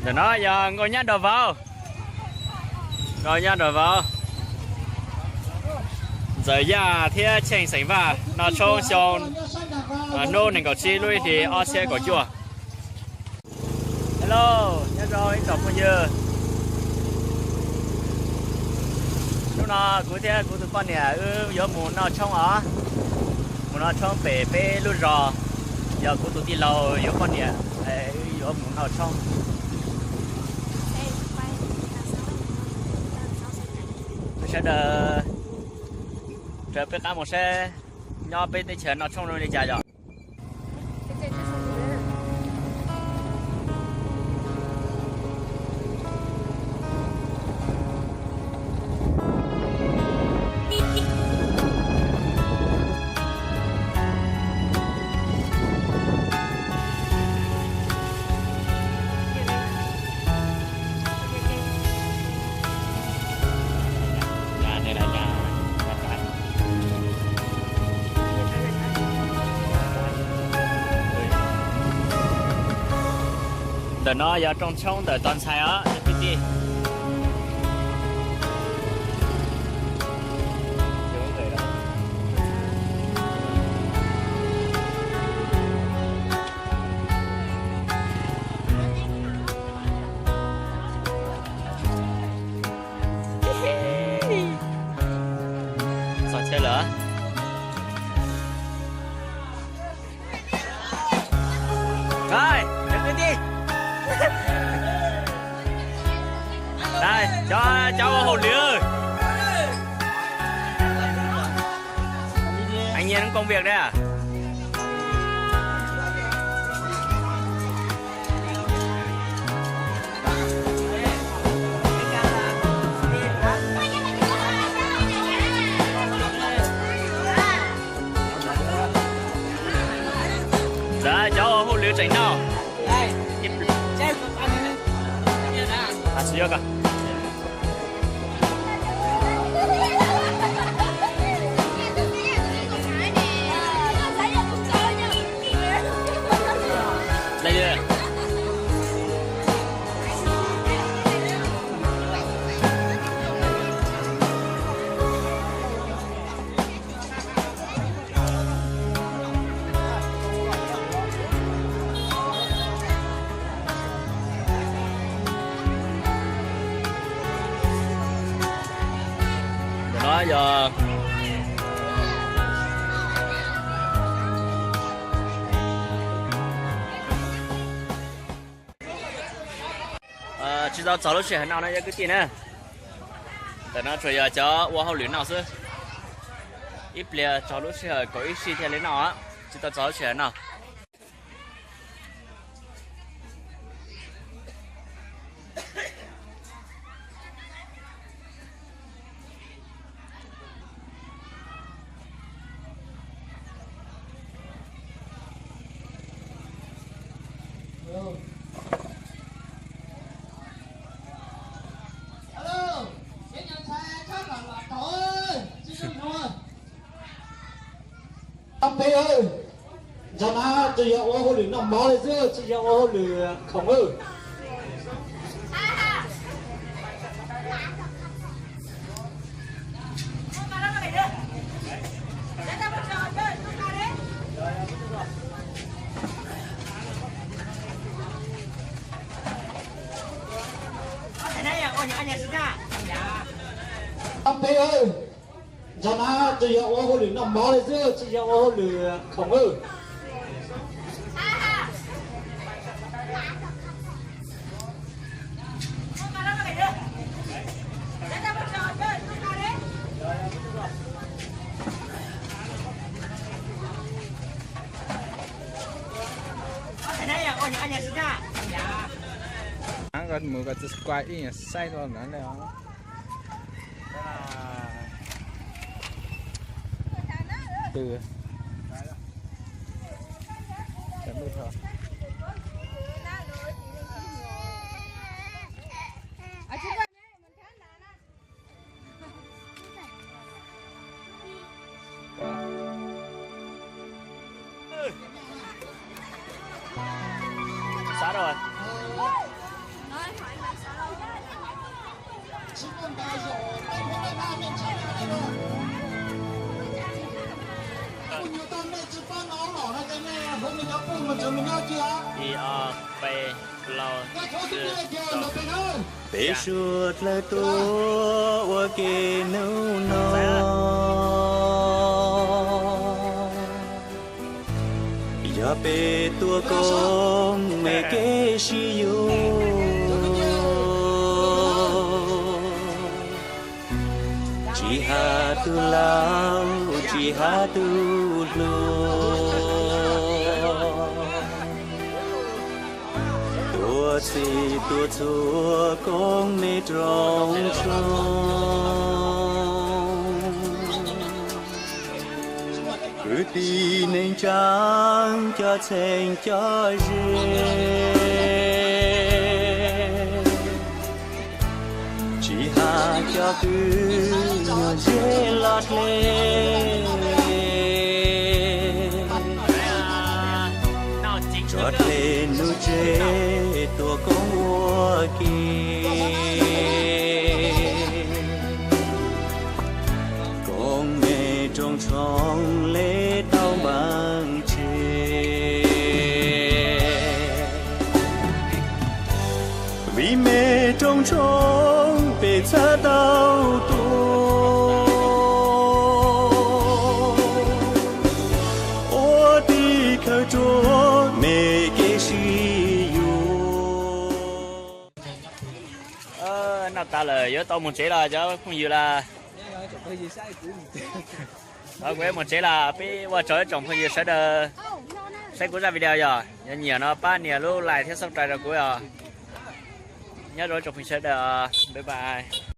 Ntawm no yog Nkauj Nyab Nraug Vauv, Nkauj Nyab Nraug Vauv, Ntxawm Yaj thiab Cheej xeem Vaj noj tshoob xyoo hnub nees nkaum tsib lub ib hlis ob txhiab kaum cuaj. Hello, nyob zoo ib tsoom phooj ywg. Hnub no kuv thiab kuv tus poj niam wb yuav mus noj tshoob os. Mus noj tshoob pem peb lub zos, yog kuv tus tij laug yuav poj niam, wb yuav mus noj tshoob. Sawv daws raws peb qab mus saib nyob peb teb chaws noj tshoob zoo li cas yom. Ntawm no yog rooj tshoob ntawm tus ntxhais os cov kwv tij. Txog chaw lawm. Cov kwv tij, cov ua hauj lwm, anh em công việc đây à? Cov ua hauj lwm tseem noj. Ntawm no yog tsis tau txog lub sij hawm noj no cov kwv tij na. Ntawm no tsuas yog cov ua hauj lwm noj xwb. Ib pliag txog lub sij hawm kaum ib sij thiaj li noj, tsis tau txog lub sij hawm noj. Ab peb, ntawm no tsuas yog ua hauj lwm noj mov li xwb, tsis yog ua hauj lwm khoom. Ab peb, ntawm no tsuas yog ua hauj lwm noj mov li xwb, tsis yog ua hauj lwm khoom. Mus koj subscribe ib nyuag saib los na. Sab rau. Peb suav dlawg tuaj ua ke hnub no, yog peb tuaj koob meem kev sib yug. Tsis hais tus laus tsis hais tus hluas, tuav txhij tuav txhua koob meem rooj tshoob. Kwv tij neej tsa cov txheeb cov ze, tsis hais cov kwv nyuam ze los dle, tso dle nuj tseg tuaj koob ua ke. Koob meem rooj tshoob le tau npaaj tse, vim meem rooj tshoob peb txhaj tau tuaj ua tib khawv ruam meem kev sib yug. Noj tas lawm yuav tau mus tsev los cov phooj ywg las. Kuv yuav mus tsev las, peb ua tsaug ib tsoom phooj ywg sawv daws saib kuv zaj video, yog nyiam no pab nias lub like thiab subscribe rau kuv os. Nyob zoo ib tsoom phooj ywg sawv daws, bye bye.